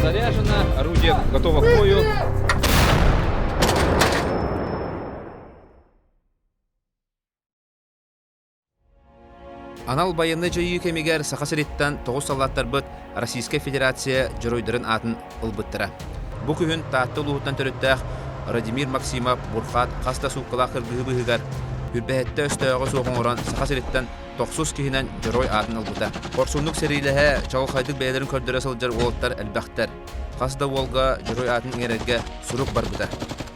Заряжено, орудие готово к бою. Анал байыаннай дьайыы кэмигэр Саха сириттэн тоҕус саллааттарбыт Российскай Федерация дьоруойдарын аатын ылбыттара. Бу күһүн Таатта улууһуттан төрүттээх Радимир Максимов Бурхаат хас да сууккалаах кыргыһыы быыһыгар Үрбэһэттэ өстөөҕү суох оҥорон Саха сириттэн тохсус киһинэн дьоруой аатын ылбыта. Хорсуннук сэриилэһэ, чаҕылхайдык бэйэлэрин көрдөрө сылдьар уолаттар элбэхтэр. Хас да уолга дьоруой аатын иҥэрэргэ сурук барбыта.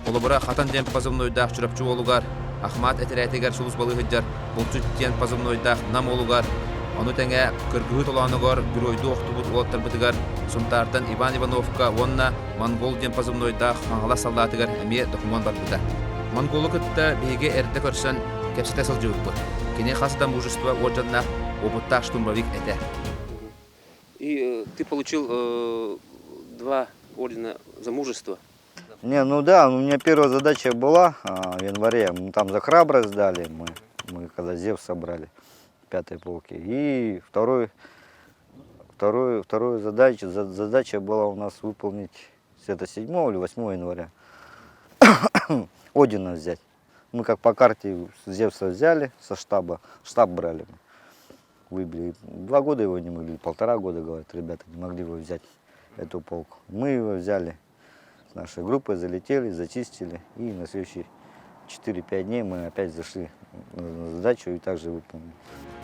Холобура, Хатан диэн позывнойдаах Чурапчы уолугар, Ахмат этэрээтигэр сулууспалыы сылдьар Булчут диэн позывнойдаах Нам уолугар, ону тэҥэ Кыргыһыы толоонугар геройдуу охтубут уолаттарбытыгар Сунтаартан Иван Ивановка уонна Монгол диэн позывнойдаах Хаҥалас саллаатыгар эмиэ докумуон барбыта. Монголу кытта биһиги эрдэ көрсөн кэпсэтэ сылдьыбыппыт. Кини хас да мужество уордьаннаах опыттаах штурмовик этэ. И ты получил два ордена за мужество. Не, ну да, у меня первая задача была в январе. Мы там за храбрость дали, мы когда Зевс собрали пятой полки. И вторую задачу, задача была у нас выполнить это 7 или 8 января. Одина взять. Мы как по карте Зевса взяли со штаба, штаб брали мы, выбили. 2 года его не могли, 1,5 года, говорят, ребята, не могли его взять, эту полку. Мы его взяли с нашей группой, залетели, зачистили. И на следующие 4-5 дней мы опять зашли на задачу и также выполнили.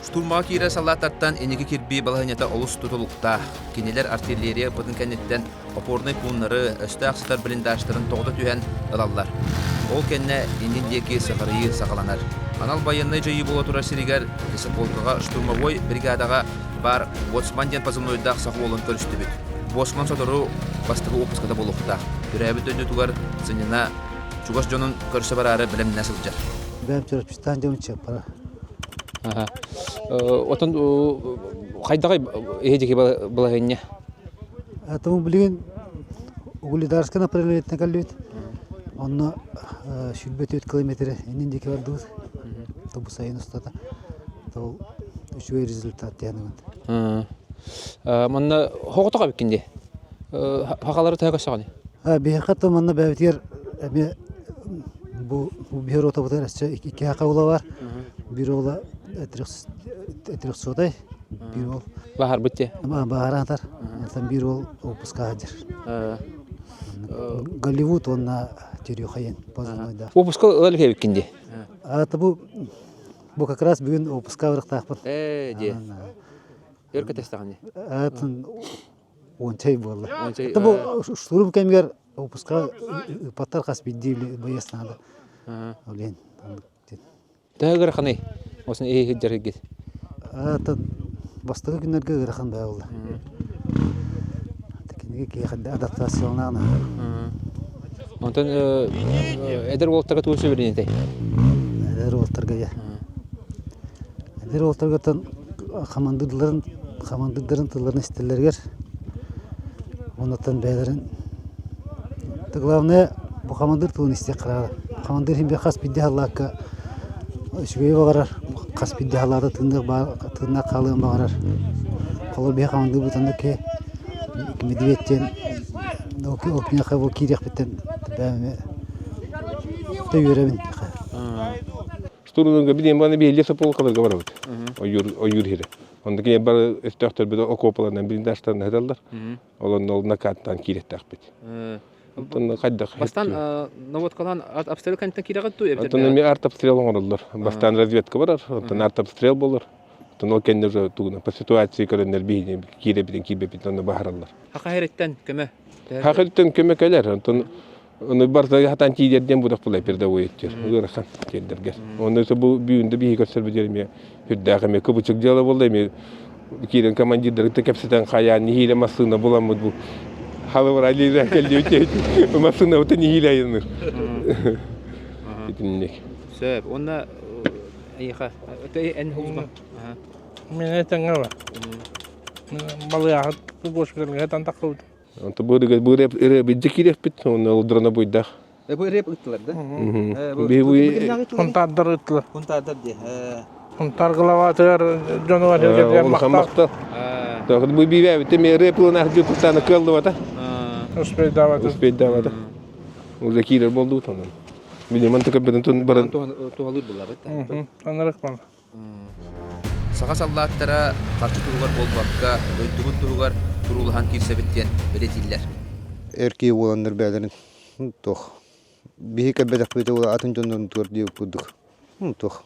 Штурмаҕа киирэр саллааттартан инники кирбии балаһыанньата олус тутулуктаах. Кинилэр артиллерия ыппытын кэнниттэн опорнай пууннары, өстөөх сытар блиндажтарын тоҕута түһэн ылаллар. Ол кэннэ иннин диэки сыҕарыйыы саҕаланар. Анал байыаннай дьайыы буола турар сиригэр лесополкаҕа штурмовой бригадаҕа баар Боцман диэн позывнойдаах саха уолун көрүстүбүт. Боцман сотору бастакы уоппуската буолуохтаах. Төрөөбүт дойдутугар сынньана чугас дьонун көрсө бараары бэлэмнэнэ сылдьар. Бэйэм төрөппүттээн дьонум чыаппара. Отон хайдаҕай эһиги балаһыанньа? Тому билигин Угледарскай направлениетынан кэллибит. Онно 24 километр иннин диэки бардыбыт. Бу сайын устата. Ол үчүгэй результат диэн. Манна хоҕотох эбиккин дии. Хахалары төһө көрсөҕүнүй? Биһиэхэ то манна бэйэбитигэр эмиэ бу биһир отобутугар өссө икки хака ула бар. Биир уола трехсотай, биир уол Баһарбыт дии. Баһараатар. Онтон биир уол выпуска сылдьар. Голливуд уонна Терехаен позывнойдаах. Выпуска ылар эбиккин дии. А бу как раз бүгүн выпуска барыктаахпын. Ээ дии. Өр кэтэстэҕин дии. Атын уончай буолла. Это бу штурм кэмигэр выпуска ыппаттар хас биирдии боец надо. Блин. Төһө ыараханый? Осын эһи сылдьар Атын бастакы күннэргэ ыарахан баа буолла. Кинигэ киһиэхэ адаптацияланаана. Онтон эдэр уолтарга тугу сүбэлиэтэй? Эдэр уолтарга я. Эдэр уолтаргаттан хамандырларын хамандырдарын тылларын истэллэригэр оннуттан бэйэлэрин главное бу хамандыр тылын истиэх хараара. Хамандыр иһин хас биирдии халлаакка үчүгэйи баҕарар, хас биирдии халаата тыыннаах хаалыан баҕарар. Холобур биһи хамандыырбыт оннук киһи Медведь диэн ол киниэхэ бу киириэхпиттэн бэйэм эмиэ үөрэбин. Штурманга билиэн баны биһилли сополкаларга барабыт. Ойуур ойуур иһирэ. Онно кини бары өстөөхтөрбүт окуопаларынан блиндажтарынан сыталлар. Ол онно ол накаттан кииреттэхпит. Онтон хайдах Бастан наводкалаан обстрел кэнниттэн киирэҕит дуу Онтон эми артобстрел оҥороллор. Бастаан разведка барар, онтон артобстрел болор. Онтон ол кэннэ уже тугунан по ситуации көрөннөр биһини киирэбитин киирбэппитин онно баһараллар. Хаха көмө. Хаха көмө кэлэр. Онтон Ону барыта хатан тиийдэр диэн будах булай передовой өттүр. Ыарахан тиэрдэргэр. Онно бу бүгүн биһи көрсөрбүт эмиэ үрдээх эмиэ кыбычык дьыала буолла эмиэ киирэн командирдары кэпсэтэн хайаан нэһиилэ массыына буламмыт бу халыбар алида кэллибит массыынабытын нэһиилэ айаныр. Итинник. Сөп. Онна эйиэхэ эн хулма. Мин этеңе бар. Балыяхат госпитальга тантаккыбыт. Онто бу бу ырыа бидде киириэхпит, онно олдурана буйдах. Бу рэп ыттылар да? Хунтаардар ыттылар. Хунтаардар дии. Хунтаар главатыгар дьонугар Улахан махтал. Бу бибээбит эми рэп ылын ахдыы куттааны кыаллыбата. Успейдаабата. Успейдаабата. Уже киирэр буолдубут онон. Билиман тыкырбытын тун баран. Туһалыыр буллабыт. Анарык бал. Саха саллааттара харчы туһугар буолбакка, дойдубут туһугар туруулаһан киирсэбит диэн бэлиэтииллэр. Эр киһи буоланнар бэйэлэрин туох биһи кэлбэтэхпит атын дьоннорун туор диэбит курдук туох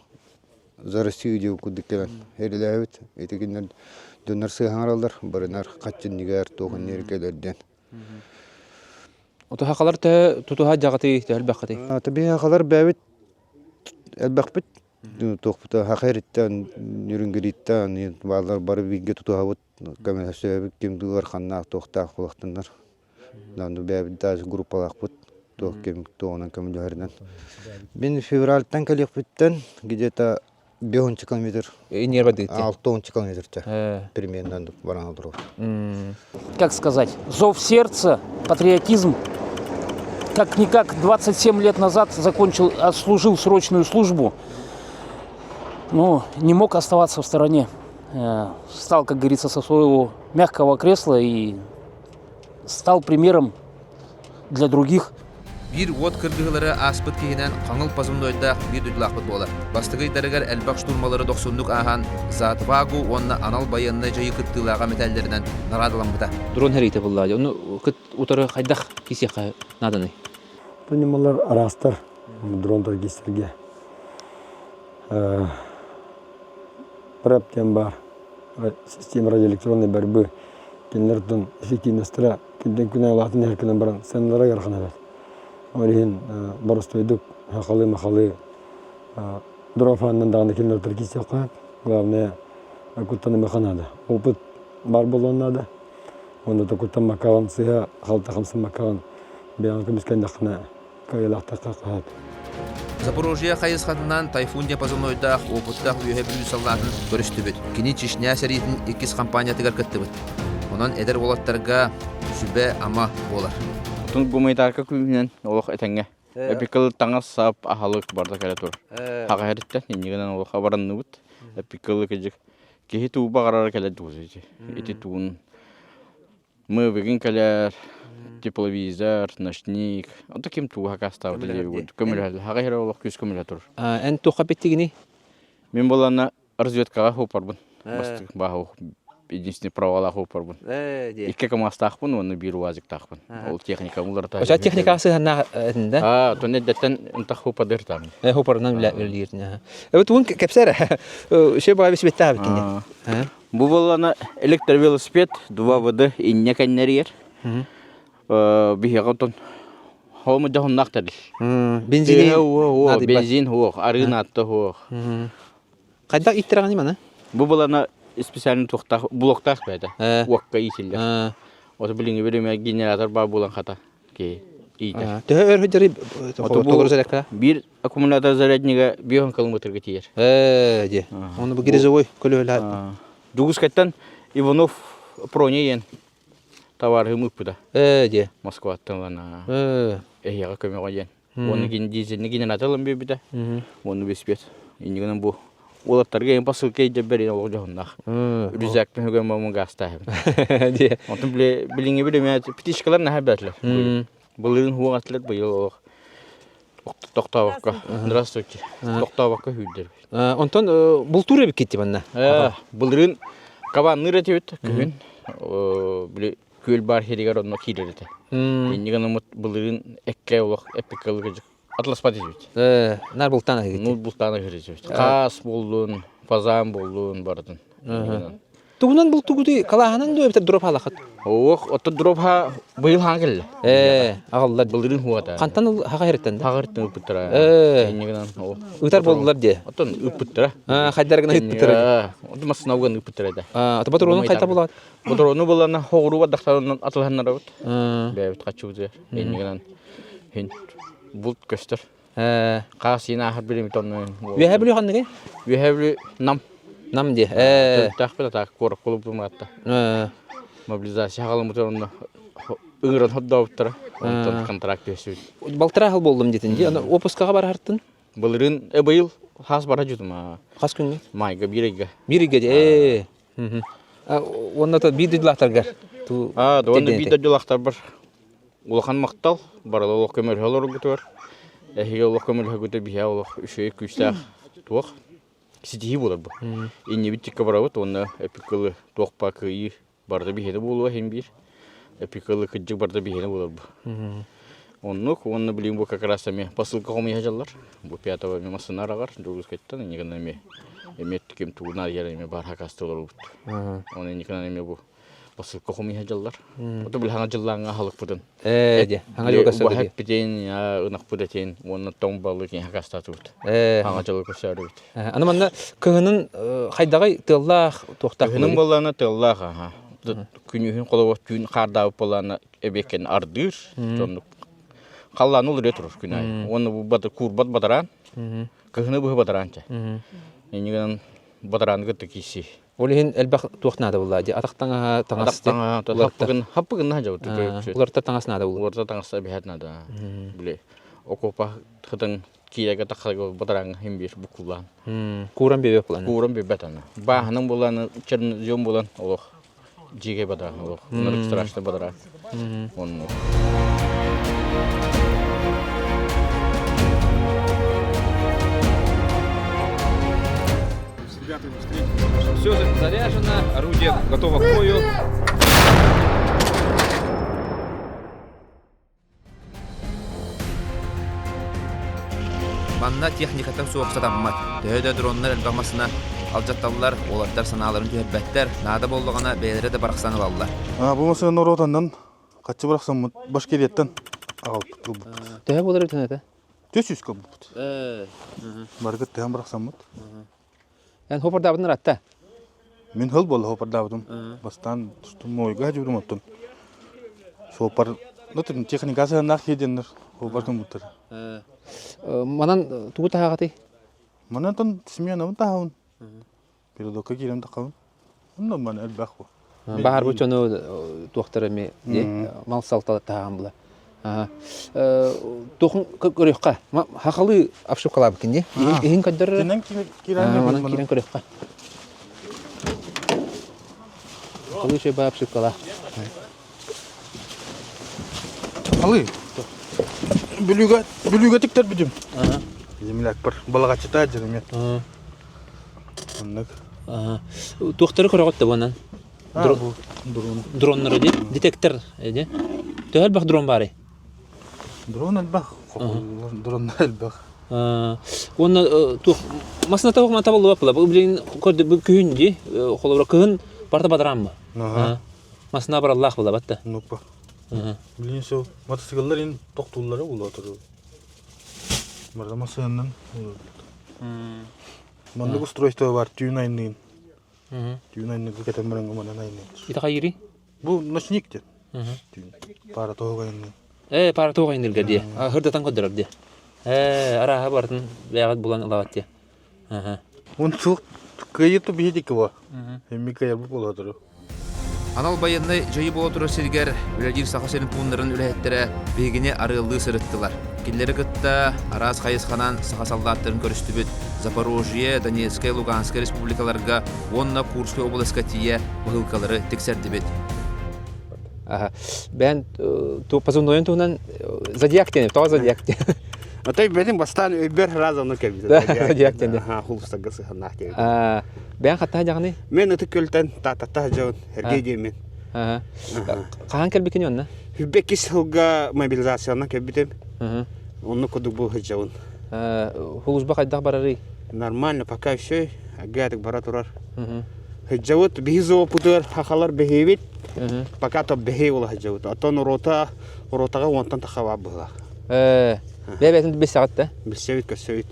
за Россию диэбит курдук кэлэн эрилээбит ити кинилэр дьоннор сыаһаҥараллар барынар хаччынньыгар туох иннигэр кэлэр диэн. Отуһахалар төһө тутуһа дьаҕатый төһө элбэххитий? Табиһахалар бэйэбит элбэхпит туохпута хаха эриттэн Нюрингриттэн бааллар бары бииргэ тутуһабыт көмөлөсөбүт ким ыарханнаах туохтаах кулахтаннар бэйэбит даже группалаахпыт туох ким туоҕунан көмөлөһөрүнэн мин февральтан кэлиэхпиттэн где-то 5 километр 6 километр примерно баран олорор как сказать, зов сердца, патриотизм. Как-никак 27 лет назад закончил, отслужил срочную службу, но не мог оставаться в стороне. Встал, как говорится, со своего мягкого кресла и стал примером для других. Биир уот кыргыһыылары ааспыт киһинэн хаҥыл позывнойдаах биир дойдулаахпыт буолар. Бастакы ыйдарыгар элбэх штурмалары дохсуннук ааһан «За отвагу» уонна анал байыаннай дьайыы кыттыылааҕа мэтээллэринэн наҕараадаламмыта. Дрон сэриитэ буллаа. Ону утары хайдах кисиэххэ нааданый? Бу ньымалар араастар дронтар киирсэргэ. РЭП диэн баар система радиоэлектронной борьбы кинилэр оттон эффективностара күнтэн күн улаатан иһэр гынан баран сыаналара ыарахан эбит. Ол иһин боростуойдук сахалыы-махалыы дрофанынан даҕаны кинилэр киирсиэххэ главное куттанымыха наада. Опыт баар буолуон наада. Уонна да куттаммаккаҕын сыыһа халта хамсаммаккаҕын бэйэҕин көмүскэннэххинэ кыайыылаахтарга хаһыат. Запорожье хайысхатынан Тайфун диапазоннойдаах уопуттаах Үөһэ Бүлүү саллаатын көрүстүбүт. Кини Чечня сэриитин иккис хампаанньатыгар кыттыбыт. Онон эдэр уолаттарга сүбэ-ама буолар. Отун гуманитарка күүһүнэн олох этэҥҥэ. Эпикыл таҥас-сап, аһылык барда кэлэ тур. Хаҕа эриттэн иннигинэн олох абаранныбыт. Эпикылы кыдьык киһи туу баҕарара кэлэ дуусу ити туун Мы бүгүн кэлэр тепловизор, ночник. Ото ким туга хакастаабыта диэбит көмөлөһөл. Хаҕа иһэр олох күүс көмөлөһө турар. Эн туохха биттигиний? Мин буланна разведкаҕа хуупарбын. Бастык баһу единственный правалаах хуупарбын. Икки КамАЗтаахпын уонна биир УАЗиктаахпын. Ол техника уларыта. Оча техникаҕа сыһаннаах этин да? Аа, тон эрдэттэн ынтах хуупадыр там. Хуупарынан үлэлиир. Эбит уун кэпсээр. Үсө баҕа бисбеттаабыт кине. Бу буоллана электровелосипед 2ВД инньэ кэннэригэр биһиэхэ отон хоому дьоһуннаах тэрил. Бензин бензин хуох, арыы наатта хуох. Хайдах иттирэҕиний маны? Бу булана специально туохтаах блоктаах бэйэтэ. Уокка иитиллэр. Ото билиҥҥи бириэмэ генератор баар буолан хата ки иитэр. Төһө өр сылдьарый толору зарядка? Биир аккумулятор заряднига 5 километрга тиийэр. Ээ, дии. Оны бу грязевой көлөһөлөһө. Дугускаттан Иванов Проня диэн товарыһым ыппыта. Ээ, дии. Москваттан ылан Ээ. эһиэхэ көмөҕө диэн. Уонна дизельный генератор ылан биэрбитэ. Уонна беспет. Иннигинэн бу уолаттарга эҥин посылка илдьэрбэр олох дьоһуннаах. Рюкзакпын үгэн баммын гаастааһым. Дии. Онтон билиҥҥи билимэ птичкалар наһаа бэртлэр. Былырыын хуоҥ этилэр быйыл олох тохтообокко. Здравствуйте. Тохтообокко сүүрдэр. Онтон бултуур эбиккит манна. Былырыын кабанныыр этибит күһүн. Били күөл баар сиригэр онно киирэр этэ. Инньэ гынаммыт былырыын эккэ олох эппиккэ атласпат этибит. Нар бултаан аһыгыт. Ну бултаан аһыгыт. Хаас буоллун, фазан буоллун барытын. Тугунан бултугутуй калааһынан дуо эбэтэр дроп хаалаххыт? Ох, оттон дроп ха быйыл хаан кэллэ. Ээ, аҕаллар. Былырыын хуата. Хантан хаха иһириттэн да? Хаха иһириттэн ыппыттара. Ээ. Иннигинэн ол. Ытар буоллулар дии. Оттон ыппыттара. Аа, хайдар гына ыппыттара. Оттон массыына ыппыттара да. Аа, ото патрону хайта булаат? Патрону булана хоҕуруу бардахтарынан атылаһаннарабыт. Бэйэбит хаччыбытыгар. Иннигинэн хин булт көстөр. Ээ. Хаас иин ааһар билимит онно. Үөһэ Бүлүү ханныгый? Үөһэ Бүлүү Нам. Нам дии. Ээ. Төрүттээх атаак куорат кулубумаатта. Ээ. Мобилизация хаҕаламмыт онно ыҥыран хордообуттара. Онтон контракт түһүсүбүт. Балтараа сыл буоллум диэтин дии. Аны отпускаҕа бараһартын. Былырыын быйыл хаас бара дьутум. Хас күҥҥэ? Майга биир ыйга. Биир ыйга дии. Ээ. Уонна то биир дойдулаахтаргар. Аа, уонна биир дойдулаахтарбар. Улахан махтал, барыла олох көмөлөһө олоргутугар. Эһиги олох көмөлөһөгүтэ биһэ олох үчүгэй күүстээх туох ситиһии буолар бу. Иннибит тикка барабыт уонна эпикылы туох па кыайыы барыта биһиэнэ буолуо иһин биир. Эпикылы кырдьык барыта биһиэнэ буолар бу. Оннук уонна билигин бу как раз эмиэ посылка хомуйа дьаллар. Бу пятого эмиэ массыына араҕар Дьокуускайтан иннигинэн эмиэ эмиэ ким тугун арыйар эмиэ баар хакаста олорбут. Оны инникинэн эмиэ бу посылка хомуйа дьаллар. Ото били хаҥа дьыллааҥҥа аһылыкпытын. Ээ дии. Хаҥа дьылга Убаһа эппитин, ынахпыт этин уонна тоҥ балык иһэ хакастаатыбыт. Хаҥа дьылы көрсөөрүбүт. Аны манна кыһынын хайдаҕай тыаллаах туохтаах Кыһынын буоллаана тыаллаах аха. Күнүһүн холобур түүн хаардаабыт буоллаана эбиэккэн ардыыр. Оннук халлаан уларыйа турар күн аайы. Уонна бу куурбат бадараан. Кыһыны быһы бадараан чэ. Иннигинэн бадарааны кытта киирсии. Ол иһин элбэх туох наада буолла дии атах таҥаһа таҥас таҥаһа хаппыгын хаппыгын наһаа дьабыт уларыта таҥас наада буолла уларыта таҥас эбиһэт наада били окуопа хытын киирэргэ тахсарга бадараҥҥа иһин биир буккуллаан кууран биэрбэт буолан кууран биэрбэт аны бааһынан буолан чернозем буолан олох дьиикэй бадараан олох ынырык страшный бадараан оннук Все заряжено, орудие готово к бою. Манна техниката суох сатаммат. Төһө да дроннар элбэх массыына алдьатталлар, уолаттар санааларын түһэрбэттэр, наада буоллаҕына бэйэлэрэ да барахсан ылаллар. Бу массыына норуотаннан хаччы барахсаммыт Башкирияттан аҕалбыт ылбыппыт. Төһө буолар эбитин этэ? 400 ылбыппыт. Барыгыт төһөн барахсаммыт. Эн хопордаабытын ыратта? Мин хыл буолла хопордаабытым. Бастаан моойга дьүрүм оттон. Суоппар, ну техника сыһаннаах киһи хоппар кыммыттар. Манан тугу таһаҕатый? Манан тон сменабын таһабын. Передокка киирэн тахабын. Онно маны элбэх бу. Баһар бу дьону туохтар эми мал салта таһаан була. Туохун көрүөххэ. Хахалы обшивкалаабыккын дии. Иһин көрдөр. Кинен киирэн киирэн көрүөххэ. Халы үчүгэй баа обшивкалаах. Халы. Бүлүүгэ бүлүүгэ тиктэрбитим. Землякпар балаҕаччыта дьиримет. Оннук. Туохтары көрөҕүт да буонан? Дрон. Дроннары ди? Детектор ди? Төһө элбэх дрон баарый? Дрон элбэх. Дрон элбэх. Уонна туох масына табах мата болуа була. Бу билин көрдө бу күһүн ди. Холобура кыһын барта бадарааммы. Масына бараллаах була батта. Нуппа. Билин сол мотоцикллар ин токтууллара була туру. Барда масынанан. Маннык устройство бар түүн айнын. Түүн айныгы кетен баран манан айнын. Ити хайыри? Бу ночник диэн. Түүн. Пара тоҕо айнын. Э, пара тоҕо айнырга дии. Хырдатан көрдөрөр дии. Э, арааһа барытын бэйэҕит булан ылаҕыт дии. Он суох кыайыту биһидики бу. Эмми кыайабы буола туру. Анал байыаннай дьайыы буола турар сиригэр үлэлиир Саха сирин пууннарын үлэһиттэрэ биһигини арыаллыы сырыттылар. Кинилэри кытта араас хайысханан саха саллааттарын көрүстүбүт. Запорожье, Донецкай, Луганскай республикаларга уонна Курскай областка тиийэ баһыылкалары тиксэрдибит. Бэйэн позывнойун туһунан Зодиак диэн, тоҕо Зодиак диэн? Отой бэтин бастаан өйбөр сразу ону кэлбит. Зодиак диэн. Хулустарга сыһаннаах диэн. Бэйэн хаттаһа дьаҕаный? Мен Ытык Күөлтэн Тааттаттаһа дьон Эргэй диэммин. Хаһан кэлбиккин онно? Хүббэккис сылга мобилизациянан кэлбитим. Онно курдук бу сылдьабын. Хулусба хайдах барарый? Нормально, пока все, агатык бара турар. Сылдьабыт, биһи зоопутугар хахалар бэһиэбит, пока то бэһиэ буола сылдьабыт. Оттон рота, ротаҕа уонтан тахха быһыылаах. Бэйэ-бэйэтин билсэҕит да? Билсэбит, көрсөбүт.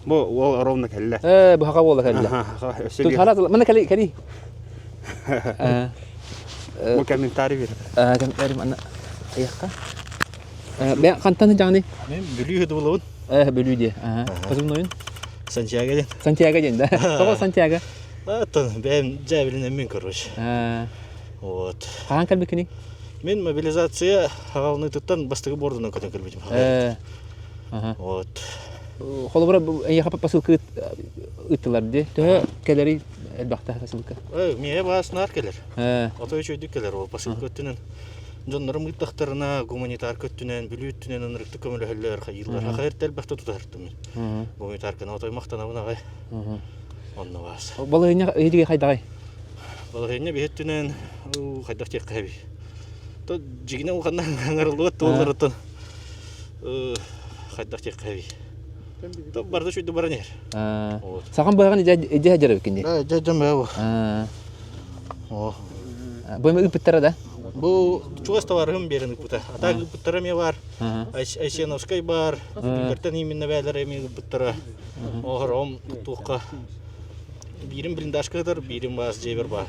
Бу уол ровно кэллэ. Ээ, бу хака буола кэллэ. Тут хара мына кэли кэли. Бу комментарий бер. Комментарий манна айахка. Бэйэн хантан дьаҕаный? Мен Бүлүү дуулабын. Э, Бүлүү дии. Позывнойун? Сантьяго диэн. Сантьяго диэн да. Тоҕо Сантьяго? Оттон бэйэм дьээбилинэн мин короче. Вот. Хаһан кэлбиккиний? Мин мобилизация аҕалыныытыттан бастакы бордунан көтөн кэлбитим. Вот. Холобура, эйиэхэ посылка ыыттылар дии. Төһө кэлэрий элбэхтэ посылка? Миэхэ баас наар кэлэр. Ото үчүгэйдик кэлэр ол посылка өттүнэн. Дьоннорум ыыттахтарына гуманитарка өттүнэн, Бүлүү өттүнэн ынырыктык көмөлөһөллөр, хайыыллар. Аха эрдэ элбэхтэ тутаһартым мин. Гуманитарканы отой махтанабын аҕай. Онно баас. Балаһыанньа эһиги хайдаҕай? Балаһыанньа биһи өттүнэн хайдах диэххэ эбий. То дьигинэ улаханна аҥарыллыбат туолларыттан хайдах диэххэ эбий. То барда чуйду баран иһэр. Сахан быһаҕын идэ дьарыбыккин дии. Да, дьэ дьэ бу. О. Бу эми ыыппыттара да? Бу чугас товарыһым биэрэн ыыппыта. А так ыыппыттара эмиэ баар. Айсеновскай баар. Бүлүүлэртэн именно бээлэр эмиэ ыыппыттара. Оһором туохха биирим блиндажка ытар, биирим баас дьиэбэр баар.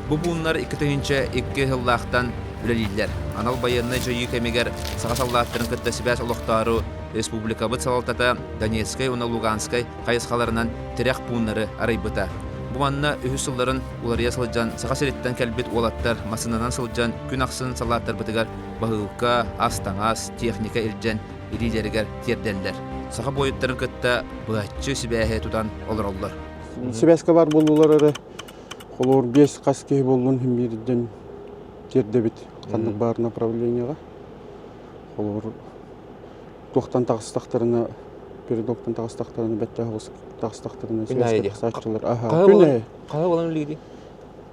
Бу пууннар 2002 сыллаахтан үлэлииллэр. Анал байыаннай дьайыы кэмигэр саха саллааттарын кытта сибээс олохтоору республикабыт салалтата Донецкай уонна Луганскай хайысхаларынан тирэх пууннары арыйбыта. Бу манна үһүс сылларын уларыйа сылдьан Саха сириттэн кэлбит уолаттар массыынанан сылдьан күн ахсын саллааттарбытыгар баһыылка, ас-таҥас, техника илдьэн илиилэригэр тиэрдэллэр. Саха буойуттарын кытта быһаччы сибээһи тутан олороллор. Сибээскэ баар буоллулар эрэ холобур биэс хас киһи буоллун иһин биирдэн тиэрдэбит ханнык баар направлениеҕа. Холобур туохтан таҕыстахтарына передоктан таҕыстахтарына бэттэх таҕыстахтарына сибээскэ тахсааччылар аха күн аайы Хаһа болан үлэлиир?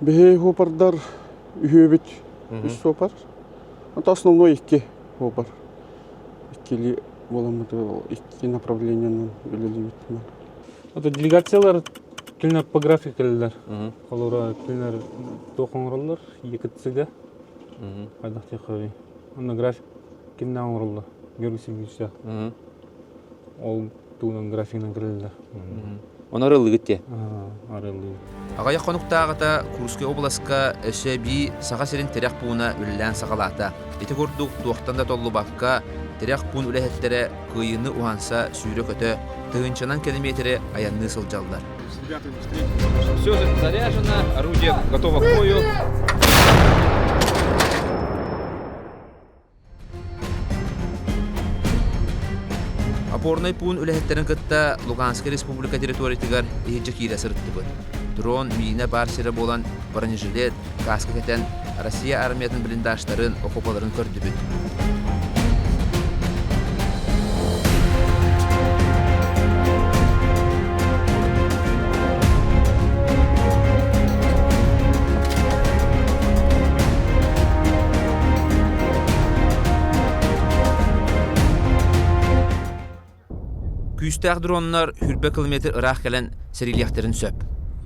Биһи хуопардар үһүөбүт үс суопар. Ото основной икки хуопар. Иккили буоламмыт икки направлениенан үлэлиибит. Ото делегациялар кинилэр по графику кэлэллэр. Холобура кинилэр туох оҥороллор ЕКЦ-га хайдах диэххэ Онно график кимнээх оҥороллор? Георгий Сергеевичтаах. Ол тугунан графигынан кэлэллэр. Ону арыллыгыт диэ? Арыллыы. Аҕыйах хонуктааҕыта Курскай обласка өссө эбии Саха сирин тирэх пууна үлэлээн саҕалаата. Ити курдук туохтан да толлубакка, тирэх пуун үлэһиттэрэ кыайыыны уһанса сүүрэ-көтө, тыһыынчанан километри айанныы сылдьаллар. Все заряжено, орудие готово к бою. Опорнай пуун үлэһиттэрин кытта Луганскай республика территориятыгар иһирдьэ киирэ сырыттыбыт. Дрон, миинэ баар сирэ буолан бронежилет, каска кэтэн Россия армиятын блиндажтарын, окопаларын көрдүбүт. Күүстээх дроннар хүрбэ километр ыраах кэлэн сэриилиэхтэрин сөп.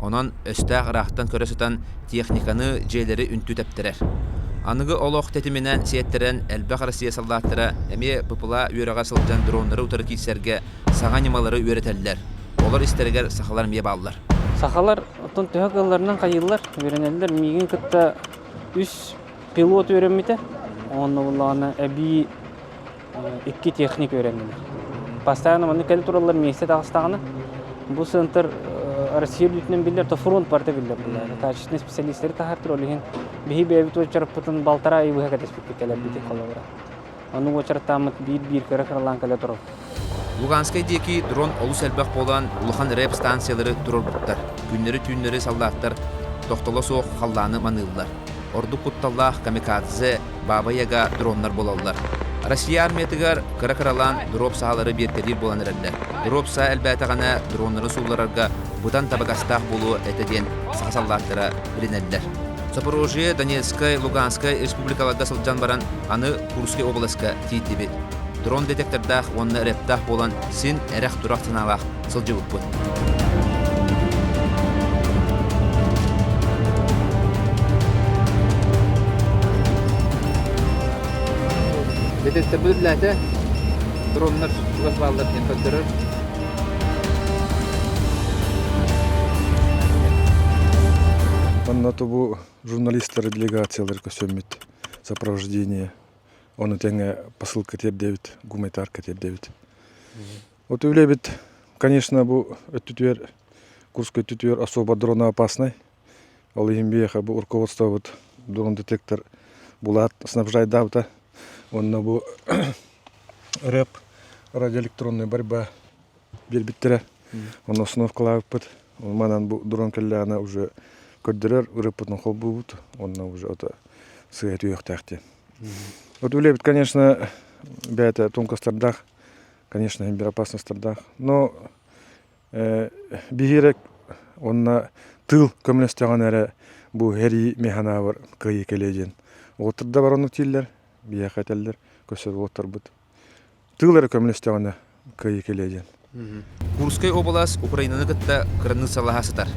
Онон өстөөх ыраахтан көрө сытан техниканы, дьиэлэри үнтү тэптэрэр. Аныгы олох тэтиминэн сиэттэрэн элбэх Россия саллааттара эмиэ БПЛА үөрэҕэр сылдьан дроннары утары киирсэргэ саҥа ньымалары үөрэтэллэр. Олор истэригэр сахалар эмиэ бааллар. Сахалар оттон төһө кыалларынан хайыыллар, үөрэнэллэр. Миигин кытта үс пилот үөрэммитэ. Онно буллаҕына эбии икки техник үөрэннилэр. Постоянно маннык кэлэ тураллар миэстэ таҕыстаҕына бу центр Россия үрдүнэн биллэр, то фронт барыта биллэр буолла. Качественный специалисттары таһаартыр, ол иһин биһи бэйэбит уочараппытын балтараа ый быһа кэтэспиппит кэлэрбитин холобура. Ону уочараттааммыт биир-биир кыра-кыралаан кэлэ турар. Луганскай диэки дрон олус элбэх буолан, улахан рэп-станциялары туруорбуттар. Күннэри-түүннэри саллааттар тохтоло суох халлааны маныыллар. Ордук кутталлаах камикадзе, Баба-Яга дроннар буолаллар. Россия армиятыгар кыра-кыралаан дроп саалары биэртэлиир буолан эрэллэр. Дроп саа элбээтэҕинэ дроннары суулларарга быдан табыгастаах буолуо этэ диэн саха саллааттара билинэллэр. Запорожье, Донецкай, Луганскай республикаларга сылдьан баран аны Курскай обласка тиийдибит. Дрон детектордаах уонна рэптаах буолан син эрэх-турах санаалаах сылдьыбыппыт. Детекторбыт үлэлээтэ. Дроннар чугас бааллар диэн көрдөрөр. Манна тобу журналистары делегациялар көсөммүт сопровождение ону тэҥэ посылка тиэрдэбит гуманитарка тиэрдэбит Вот үлэбит, конечно, бу өттүтүгэр Курскай өттүтүгэр особо дроноопасный. Ол иһин биһиэхэ бу руководствобут дрон детектор булаат снабжайдаабыта. Уонна бу РЭП радиоэлектронная борьба биэрбиттэрэ. Онно установкалаабыппыт. Манан бу дрон кэллэҕинэ уже көрдөрөр ырыппытын холбуубут. Онно уже ото сыа түһүөхтээх диэн. Вот үлэбит, конечно, бэйэтэ тонкостардаах, конечно, бир опасностардаах. Но биһиэрэ уонна тыыл көмөлөстөҕүнэ эрэ бу сэрии механаабар кыайыы кэлиэ диэн. Уолаттар да бараннык дииллэр, биһиэхэ этэллэр, көрсөр уолаттарбыт. Тыыл эрэ көмөлөстөҕүнэ кыайыы кэлиэ диэн. Курскай уобалас Украинаны кытта кыраныыссалаһа сытар.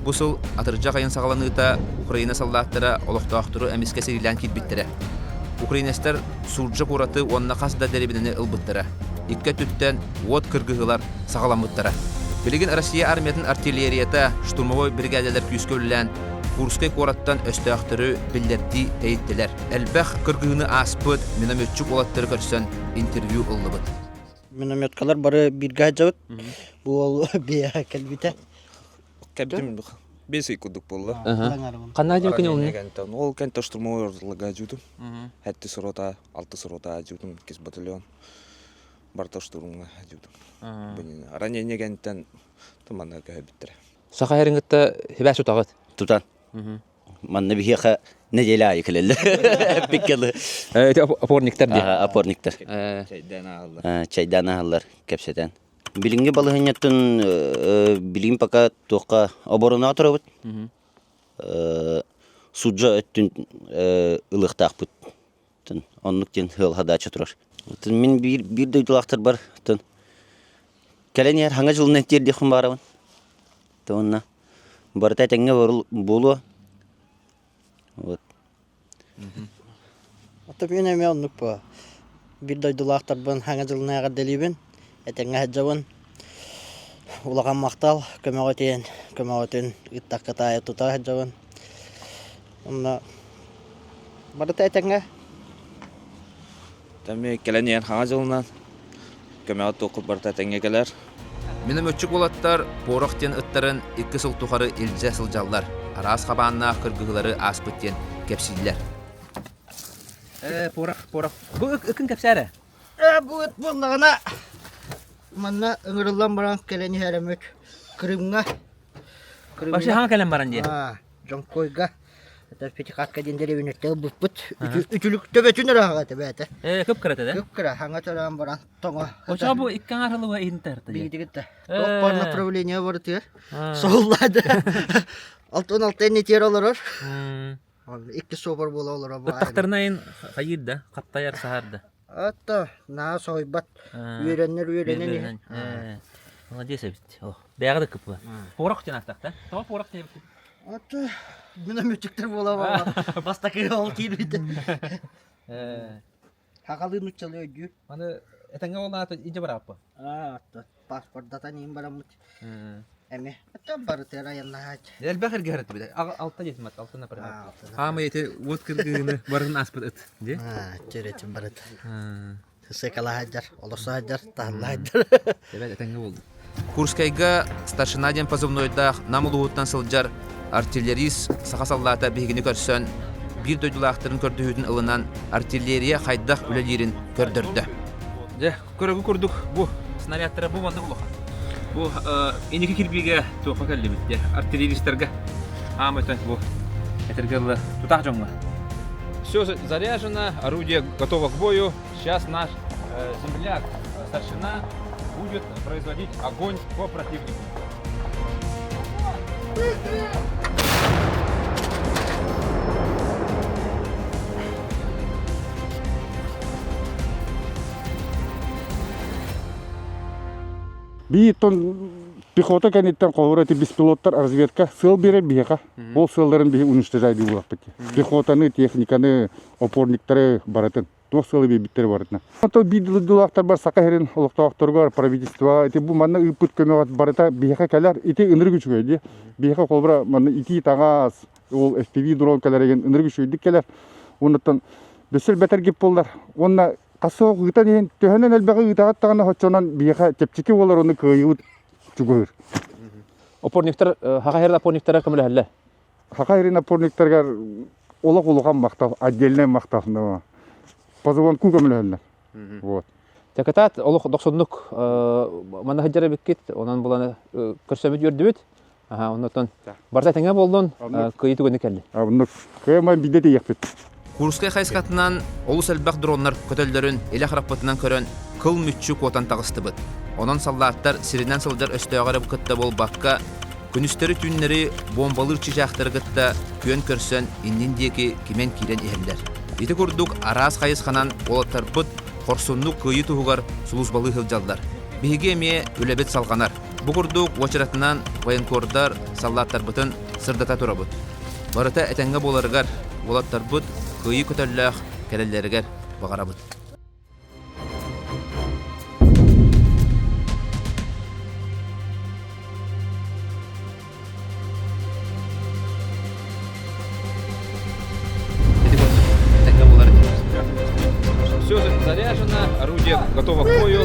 Бу сыл атырдьах айын саҕаланыыта Украина саллааттара олохтоохтору эмискэ сэриилээн киирбиттэрэ. Украинецтар Сурджа куораты уонна хас да дэриэбинэни ылбыттара. Икки өттүттэн уот кыргыһыылар саҕаламмыттара. Билигин Россия армиятын артиллерията, штурмовой биригээдэлэр күүскэ үлэлээн Курскай куораттан өстөөхтөрү биллэрдии тэйиттилэр. Элбэх кыргыһыыны ааспыт минометчик уолаттары көрсөн интервью ыллыбыт. Минометкалар бары бииргэ сылдьабыт. Бу уол биэһэ кэлбитэ. Кэбитим бес ый курдук буолла. Ханна дьэ күн олуну? Ол кэнтэ штурмовой ордулага жутум. Хэтти сорота, алты сорота жутум, кис батальон. Барта штурмга жутум. Ранение кэнтэн туманна көһөбүттэрэ. Саха һэрин кытта хибээс тутаҕыт? Тутан. Манна биһиэхэ неделя аайы кэлэллэр. Эппиккэ Эти опорниктар дии. Опорниктар. Чайдаан ааһаллар. Чайдаан ааһаллар, кэпсэтэн. Билиҥҥи балаһыанньаттан билигин пока туохха оборонаҕа турабыт. Суджа өттүн ылыахтаахпыт. Оннук диэн ыал задача турар. Мин биир биир дойдулаахтарбар кэлэн иһэр хаҥа дьылынан тиэрдиэхпин баарабын. Уонна барыта этэҥҥэ буолуо. Вот. Ото мин эмиэ оннук буо. Биир дойдулаахтарбын хаҥа дьылынан эҕэрдэлиибин, этэҥҥэ сылдьабын. Улахан махтал көмөҕүтүн, көмөҕүтүн ыыттаххыт аайы тута сылдьабын. Онно барыта этэҥҥэ. Эмиэ кэлэн иһэн хаҥа дьылынан көмөҕө туоххут барыта этэҥҥэ кэлэр. Минометчик уолаттар порох диэн ыттарын икки сыл тухары илдьэ сылдьаллар. Араас хабааннаах кыргыһыылары ааспыт диэн кэпсииллэр. Э, порох, порох. Бу ыкын кэпсээрэ. Э, бу ыт буоллаҕына манна ыҥырыллан баран кэлэн иһэрэммит Крымҥа. Вообще хаҥа кэлэн баран диэн. Дьоҥкойга Это Пятихатка диэн дэриэбинэттэ ылбыппыт. Үтүлүк төбөтүн эрэ аҕата бэйэтэ. Ээ, кып-кыра да? Кып-кыра, хаҥа төрөөн баран тоҥо. Очо бу икки аҥар сылыга иһин Биһигитигитте. Туох бар направление барытыгар. Соһуллаады. Алтын алтын нитиэр олорор. Икки суобар буола олорор. Ыттахтарына айын хайыыр да, хаптайар саһар да. Атта, наа соһуйбат. Үөрэннэр үөрэнэн иһэн. Молодец эбит. Бэйэҕэ да кыппы. Порох диэн ааттаах да? Тоҕо порох диэбит? Аты минометчиктер буола бастакы ол киирбит. Хахалыы нуччалыы өйдүүр. Аны этэҥҥэ ол аата идэ барааппа. Аа, паспордатан иин бараммыт. Эми это барытыгар айаннаһаат. Элбэх эргэ харытыбыт. Алта диэтим алта например. Хаамай эти уот кыргыыны барын аспыт ыт. Ди? Аа, черетим барыт. Сыкалаһадьар, олорсоһадьар, таһыллаһадьар. Эбэт этэҥҥэ буолду. Курскайга старшина диэн позывнойдаах Нам улууһуттан сылдьар артиллерист саха саллаата биһигини көрсөн, биир дойдулаахтарын көрдөһүүтүн ылынан артиллерия хайдах үлэлиирин көрдөрдө. Дьэ, көрөгү курдук бу снарядтара бу маннык улахан. Бу инники кирбиигэ туохха кэллибит дьэ артиллеристарга аам өтөн бу этэргэ дылы тутаах дьоҥҥо. Все заряжено, орудие готово к бою. Сейчас наш земляк, старшина, будет производить огонь по противнику. Биир тон пехота кэнниттэн холобура ити беспилоттар разведка сыал биэрэр биһиэхэ. Ол сыалларын биһи уничтожай буолуохпут. Пехотаны, техниканы, опорниктары барытын. Туох сыалы биэрбиттэрэ барытына. Онтон биир дойдулаахтарбар Саха сирин олохтоохторугар правительство ити бу манна ыыппыт көмөҕө барыта биһиэхэ кэлэр. Ити ынырык үчүгэй дии. Биһиэхэ холобура манна итии таҥас, ол FPV дрон кэлэр деген ынырык үчүгэйдик кэлэр. Оннуттан өссө элбэтэргит буоллар. Уонна хас ыытан иһин төһөнөн элбэҕи ыытаҕыт даҕаны оччонон биһиэхэ чэпчэки буолар уонна кыайыыбыт чугаһыыр. Опорниктар, Саха сирин опорниктара көмөлөһөллөр. Саха сирин опорниктарыгар олох улахан махтал, отдельнай махтал. По звонку көмөлөһөллөр. Вот. Дьакытаат олох дохсуннук манна сылдьар эбиккит, онон булан көрсөбүт үөрдүбүт. Аха, оннотон барыта тэҥэ буоллун, кыайыы түгэнэ кэлли. Оннук кыайамай биирдэ тиийиэхпит. Курскай хайысхатынан олус элбэх дроннар көтөллөрүн илэ харахпытынан көрөн кыл мүччү куотан таҕыстыбыт. Онон саллааттар сиринэн сылдьар өстөөҕү эрэ кытта буолбакка, күнүстэри-түүннэри буомбалыыр чыычаахтары кытта күөн көрсөн иннин диэки кимэн киирэн иһэллэр. Ити курдук араас хайысханан уолаттарбыт хорсуннук кыайыы туһугар сулууспалыы сылдьаллар. Биһиги эмиэ үлэбит салҕанар. Бу курдук уочаратынан военкордар саллааттарбытын сырдата турабыт. Барыта этэҥҥэ буоларыгар, уолаттарбыт кыайыы көтөллөөх кэлэллэригэр баҕарабыт. Все заряжено, орудие готово к бою.